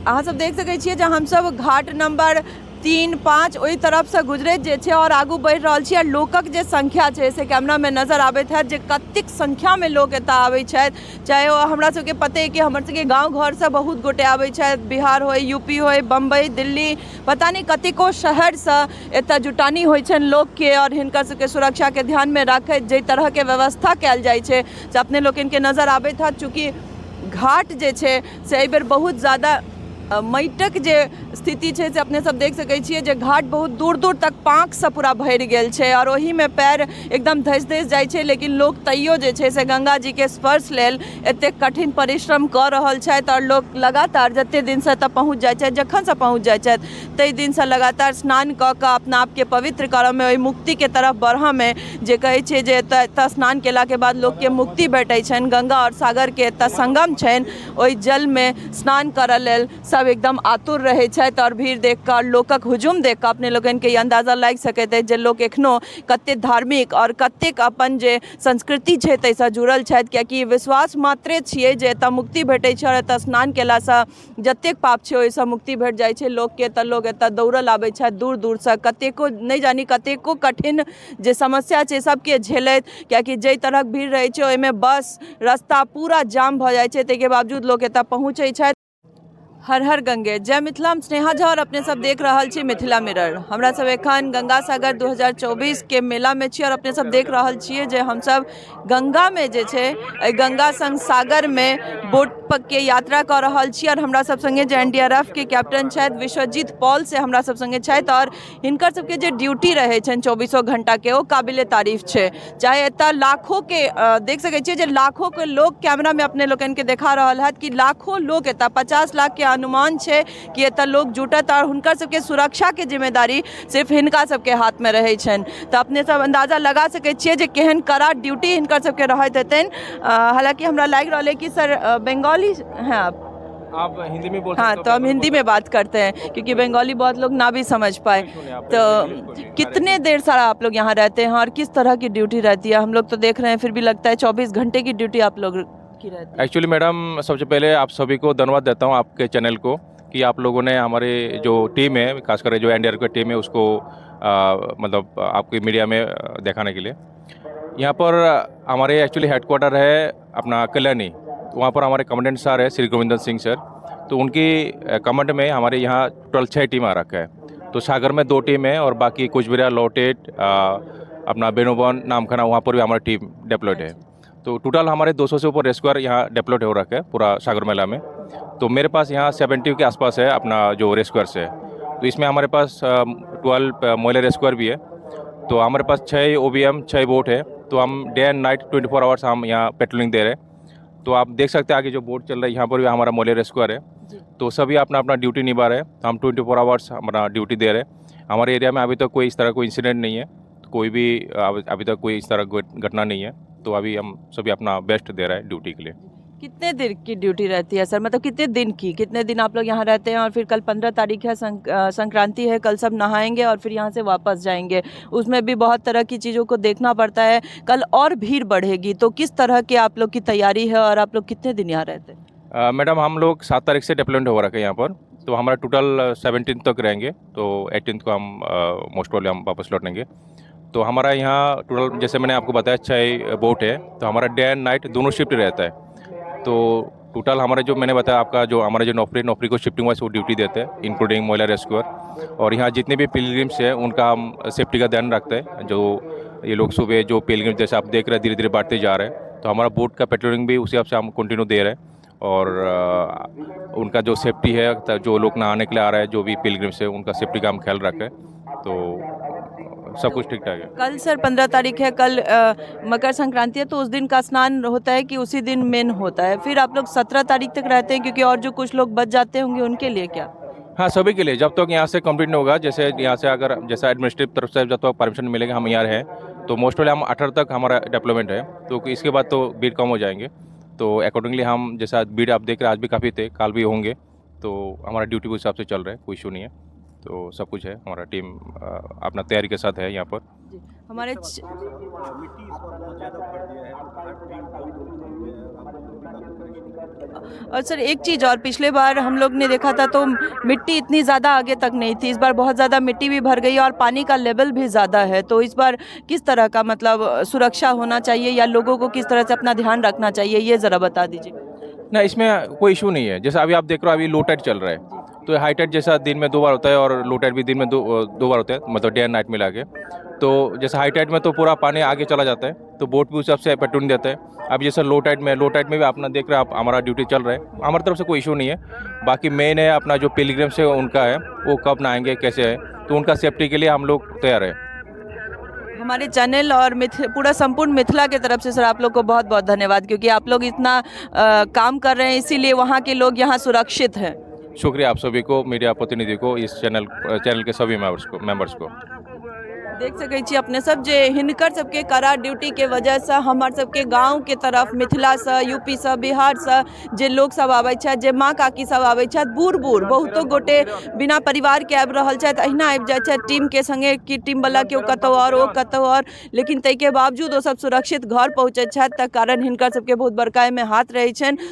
अहाँ सब देख सकै छियै जे हमसब घाट नंबर 3, 5 ओहि तरफसँ गुजरैत जे छै आओर आगू बढ़ि रहल छी। आ लोकक जे संख्या छै से कैमरामे नजर आबैत हैत जे कतेक संख्यामे लोक एतऽ आबै छथि। चाहे ओ हमरा सबके पते कि हमर सबके गाँव घरसँ बहुत गोटे आबै छथि, बिहार होइ, यूपी होइ, बम्बई, दिल्ली, पता नहि कतेको शहरसँ एतऽ जुटानी होइ छनि लोकके। आओर हिनकर सबके सुरक्षाके ध्यानमे राखैत जाहि तरहके व्यवस्था कयल जाइ छै से अपने लोकनिके नजर आबैत हैत। चूँकि घाट जे छै से एहिबेर बहुत ज्यादा माटिक जे स्थिति छै से अपने सब देख सकै छियै जे घाट बहुत दूर दूर तक पाँकसँ पूरा भरि गेल छै आओर ओहिमे पैर एकदम धसि धसि जाइ छै, लेकिन लोक तैयो जे छै से गंगा जीके स्पर्श लेल एतेक कठिन परिश्रम कऽ रहल छथि। आओर लोक लगातार जते दिनसँ एतऽ पहुँच जाइ छथि, जखनसँ पहुँच जाइ छथि ताहि दिनसँ लगातार स्नान कऽ कऽ अपना आपके पवित्र करऽमे, ओहि मुक्तिके तरफ बढ़ऽमे, जे कहै छै जे एतऽ एतऽ स्नान केलाके बाद लोकके मुक्ति भेटै छनि, गंगा आओर सागरके एतऽ संगम छनि, ओहि जलमे स्नान करऽ लेल सब एकदम आतुर रहै छथि। आओर भीड़ देख कऽ, लोकक हुजूम देख कऽ अपने लोकनिके ई अन्दाजा लागि सकैत अछि जे लोक एखनो कते धार्मिक आओर कतेक अपन जे संस्कृति छै ताहिसँ जुड़ल छथि, कियाकि विश्वास मात्रे छियै जे एतऽ मुक्ति भेटै छै आओर एतऽ स्नान केलासँ जतेक पाप छै ओहिसँ मुक्ति भेट जाइ छै लोकके। तऽ लोक एतऽ दौड़ल आबै छथि दूर दूरसँ, कतेको नहि जानि कतेको कठिन जे समस्या छै सबके झेलैत, कियाकि जाहि तरहक भीड़ रहै छै ओहिमे बस रस्ता पूरा जाम भऽ जाइ छै, ताहिके बावजूद लोक एतऽ पहुँचै छथि। हर हर गंगे, जय मिथिला। हम स्नेहा झा और अपने सब देख रहल छी मिथिला मिरर। हमरा सब एखन गंगा सागर 2024 के मेला में छी और अपने सब देख रहल छियै जे हमसब गंगा में जे छै एहि गंगा संग सागर में बोट के यात्रा कऽ रहल छी। और हमरा सब संगे जे NDRF captain छथि विश्वजीत पॉल से हमरा सब संगे छथि और हिनकर सबके जे ड्यूटी रहै छनि चौबीसो घंटाके ओ काबिले तारीफ छै। चाहे एतऽ लाखोके देख सकै छियै जे लाखोके लोक कैमरामे अपने लोकनिके देखा रहल हैत कि लाखो लोक एतऽ, 50 लाखके अनुमान छै कि एतऽ लोक जुटत आओर हुनकर सबके सुरक्षाके जिम्मेदारी सिर्फ हिनका सबके हाथमे रहै छनि। तऽ अपने सब अन्दाजा लगा सकै छियै जे केहन कड़ा ड्यूटी हिनकर सबके रहैत हेतनि। हालाँकि हमरा लागि रहल अइ कि सर बंगाली हैं आप? आप हिंदी में बोल हाँ, सकते हो, तो हम बंगाली हिंदी बोल में बात करते हैं क्योंकि बंगाली बहुत लोग ना भी समझ पाए। सकते हो। आप तो इंग्लिश बोलिए। कितने देर सारा आप लोग यहाँ रहते हैं और किस तरह की ड्यूटी रहती है? हम लोग तो देख रहे हैं फिर भी लगता है 24 घंटे की ड्यूटी आप लोग की रहती है। एक्चुअली मैडम, सबसे पहले आप सभी को धन्यवाद देता हूँ आपके चैनल को कि आप लोगों ने हमारे जो टीम है, खासकर जो एन की टीम है उसको मतलब आपकी मीडिया में दिखाने के लिए। यहाँ पर हमारे एक्चुअली हेडक्वार्टर है अपना कल्याणी, वहाँ पर हमारे कमांडेंट सर है श्री गोविंदन सिंह सर, तो उनकी कमांड में हमारे यहाँ टोटल 6 टीम आ रखा है। तो सागर में 2 टीम है और बाकी कुचबिरा, लोटेट, अपना बेनुबन, नामखाना, वहाँ पर भी हमारी टीम डिप्लॉयड है। तो टोटल हमारे 200 से ऊपर रेस्क्यूअर यहाँ डिप्लॉयड हो रखे है पूरा सागर मेला में। तो मेरे पास यहाँ 70 के आसपास है अपना जो रेस्क्यूअर्स है। तो इसमें हमारे पास 12 महिला रेस्क्यूअर भी है। तो हमारे पास 6 OBM, 6 boat है। तो हम डे एंड नाइट 24 आवर्स हम यहाँ पेट्रोलिंग दे रहे हैं। तो आप देख सकते हैं आगे जो बोट चल रहा है यहाँ पर भी हमारा महिला रेस्क्यूअर है। तो सभी अपना अपना ड्यूटी निभा रहे हैं। हम 24 आवर्स हमारा ड्यूटी दे रहे हैं। हमारे एरिया में अभी तक कोई इस तरह कोई इंसिडेंट नहीं है, कोई भी अभी तक कोई इस तरह कोई घटना नहीं है। तो अभी हम सभी अपना बेस्ट दे रहे हैं ड्यूटी के लिए। कितने दिन की ड्यूटी रहती है सर? मतलब कितने दिन की, कितने दिन आप लोग यहाँ रहते हैं? और फिर कल 15 तारीख है, संक्रांति है, कल सब नहाएंगे और फिर यहाँ से वापस जाएंगे। उसमें भी बहुत तरह की चीज़ों को देखना पड़ता है। कल और भीड़ बढ़ेगी, तो किस तरह की आप लोग की तैयारी है और आप लोग कितने दिन यहाँ रहते हैं? मैडम, हम लोग 7 तारीख से डिप्लॉयमेंट हो रखे हैं यहाँ पर। तो हमारा टोटल 17 तक रहेंगे। तो 18 को हम मोस्ट प्रॉब्ली हम वापस लौटेंगे। तो हमारा यहाँ टोटल जैसे मैंने आपको बताया 6 बोट है, तो हमारा डे एंड नाइट दोनों शिफ्ट रहता है। तो टोटल हमारा जो मैंने बताया आपका जो हमारा जो नौकरी नौकरी को शिफ्टिंग वाइज वो ड्यूटी देते हैं, इंक्लूडिंग महिला रेस्क्यूअर। और यहाँ जितने भी पिलग्रिम्स हैं उनका हम सेफ्टी का ध्यान रखते हैं। जो ये लोग सुबह जो पिलग्रिम्स जैसे आप देख रहे हैं धीरे धीरे बढ़ते जा रहे हैं, तो हमारा बोट का पेट्रोलिंग भी उसी हिसाब से हम कंटिन्यू दे रहे हैं। और उनका जो सेफ्टी है, तो जो लोग नहाने के लिए आ रहे हैं, जो भी पिलग्रिम्स है, उनका सेफ्टी का हम ख्याल रखें। तो सब कुछ ठीक ठाक है। कल सर 15 तारीख है, कल मकर संक्रांति है, तो उस दिन का स्नान होता है कि उसी दिन मेन होता है? फिर आप लोग 17 तारीख तक रहते हैं, क्योंकि और जो कुछ लोग बच जाते होंगे उनके लिए क्या? हाँ, सभी के लिए जब तक यहाँ से कंप्लीट नहीं होगा, जैसे यहाँ से अगर जैसा एडमिनिस्ट्रेटिव तरफ से जब तक परमिशन मिलेगा हम यहाँ हैं। तो मोस्टली हम 18 तक हमारा डेवलपमेंट है। तो इसके बाद तो भीड़ कम हो जाएंगे। तो अकॉर्डिंगली हम जैसा भीड़ आप देख रहे हैं आज भी काफ़ी थे, कल भी होंगे। तो हमारा ड्यूटी के हिसाब से चल रहा है, कोई इशू नहीं है। तो सब कुछ है, हमारा टीम अपना तैयारी के साथ है यहाँ पर। हमारे मिट्टी इस बार बहुत ज़्यादा भर दिया है, तो घाट भी बहुत हो गया है, आप लोग भी काफ़ी परेशान। और सर, एक चीज़ और, पिछले बार हम लोग ने देखा था तो मिट्टी इतनी ज़्यादा आगे तक नहीं थी, इस बार बहुत ज़्यादा मिट्टी भी भर गई और पानी का लेवल भी ज़्यादा है, तो इस बार किस तरह का मतलब सुरक्षा होना चाहिए या लोगों को किस तरह से अपना ध्यान रखना चाहिए, ये ज़रा बता दीजिए। ना, इसमें कोई इशू नहीं है। जैसे अभी आप देख रहे हो, अभी लो टाइड चल रहा है, तो हाई टाइड जैसा दिन में 2 बार होता है और लो टाइड भी दिन में दो दो बार होता है, मतलब डे एंड नाइट मिला के। तो जैसे हाई टाइड में तो पूरा पानी आगे चला जाता है, तो बोट भी उस हिसाब से पेट्रोल देता है। अब जैसे लो टाइड में भी अपना देख रहे हैं आप, हमारा ड्यूटी चल रहा है, हमारी तरफ से कोई इशू नहीं है। बाकी मेन है अपना जो पिलग्रिम्स है उनका है, वो कब नहाएंगे, कैसे है, तो उनका सेफ्टी के लिए हम लोग तैयार है। हमारे चैनल और पूरा संपूर्ण मिथिला के तरफ से सर आप लोग को बहुत बहुत धन्यवाद, क्योंकि आप लोग इतना काम कर रहे हैं, इसीलिए वहाँ के लोग यहाँ सुरक्षित हैं। शुक्रिया आप सभी को, मीडिया प्रतिनिधि को, इस चैनल चैनल के सभी मेंबर्स को। देख सकै छी अपने सब जे हिनकर सबके कड़ा ड्यूटी के वजहसँ हमर सबके गाँवके तरफ मिथिलासँ, यूपीसँ, बिहारसँ जे लोक सब आबै छथि, जे माँ काकी सब आबै छथि, बूढ़ बूढ़ बहुतो गोटे बिना परिवारके आबि रहल छथि, अहिना आबि जाइ छथि टीमके सङ्गे कि टीमवला केओ कतहु आओर, ओ कतहु आओर, लेकिन ताहिके बावजूद ओ सब सुरक्षित घर पहुँचै छथि, तऽ कारण हिनकर सबके बहुत बड़का एहिमे हाथ रहै छनि।